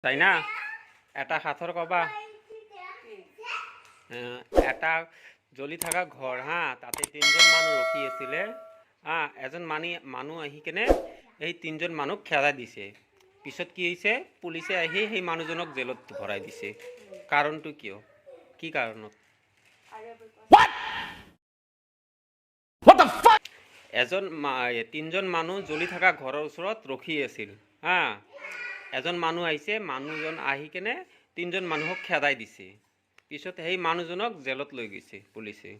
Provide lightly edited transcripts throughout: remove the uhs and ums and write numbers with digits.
China, এটা সাঁথৰ কবা। এটা জ্বলি থকা ঘৰ হা, তাতে তিনিজন মানুহ ৰখি আছিলে হা। এজন মানুহ আহি কেনে সেই তিনিজন মানুহক খেদাই দিছে। পিছত কি হৈছে? পুলিচে আহি সেই মানুহজনক জেলত ভৰাই দিছে। কাৰণটো কিয়? কি কাৰণত? আৰু এবাৰ কোৱা। তিনিজন মানুহ জ্বলি থকা ঘৰৰ ওচৰত ৰখি আছিল হা। এজন মানুহ আহিছে, মানুহজন আহি কেনে তিনিজন মানুহক খেদাই দিছে। পিছত সেই মানুহজনক জেলত লৈ গৈছে পুলিচে।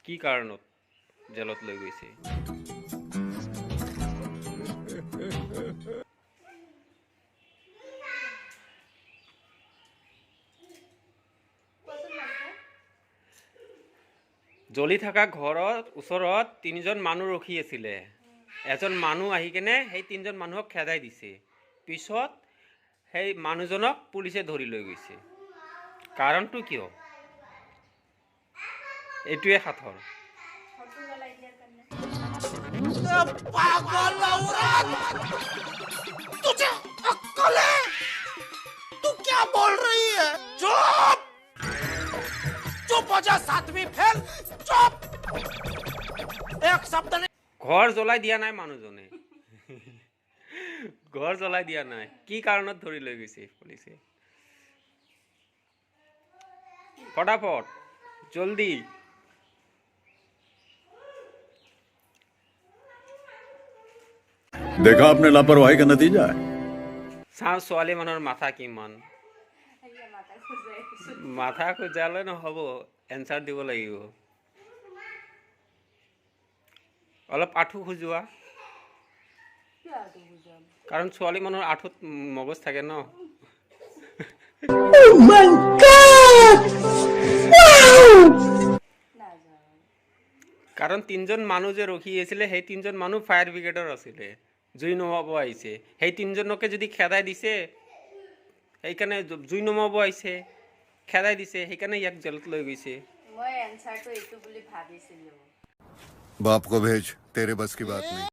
কি কাৰণত জেলত লৈ গৈছে? কোৱাচোন ভালকে। জ্বলি থকা ঘৰৰ ওচৰত তিনিজন মানুহ ৰখি আছিলে। এজন মানুহ আহি কেনে সেই তিনিজন মানুহক খেদাই দিছে। পিছত সেই মানুহজনক পুলিচে ধৰি লৈ গৈছে। কাৰণটো কিয়? এইটোৱে সাঁথৰ। ঘৰটো জ্বলাই দিয়াৰ কাৰণে। पागल औरत, तुझे अक्कल है? तू क्या बोल रही है? चुप, चुप हो जा। सातवीं फेल, चुप, एक शब्द नहीं। ঘৰ জ্বলাই দিয়া নাই মানুহজনে, ঘৰ জ্বলাই দিয়া নাই। কি কাৰণত ধৰি লৈ গৈছে পুলিচে? ফটাফট, জলদি। देखा आपने लापरवाही का नतीजा है। চাওঁ ছোৱালী মানুহৰ মাথা কিমান। সেয়া মাথা খজুৱাই আছো। মাথা খজুৱালে নহ'ব, এনচাৰ দিব লাগিব। অলপ আঁঠু খজোৱা। কিয় আঁঠু খজুৱাম? কাৰণ ছোৱালী মানুহৰ আঁঠুত মগজ থাকে ন। Oh my God! Wow! নাযাওঁ। কাৰণ তিনিজন মানুহ যে ৰখি আছিলে, সেই তিনিজন মানুহ ফায়াৰ ব্ৰিগেডৰ আছিলে, জুই নুমাব আহিছে। সেই তিনিজনকে যদি খেদাই দিছে, সেইকাৰণে জুই নুমাব আহিছে, খেদাই দিছে, সেইকাৰণে ইয়াক জেলত লৈ গৈছে। মই এনচাৰটো এইটো বুলি ভাবিছিলো। बाप को भेज, तेरे बस की बात नहीं।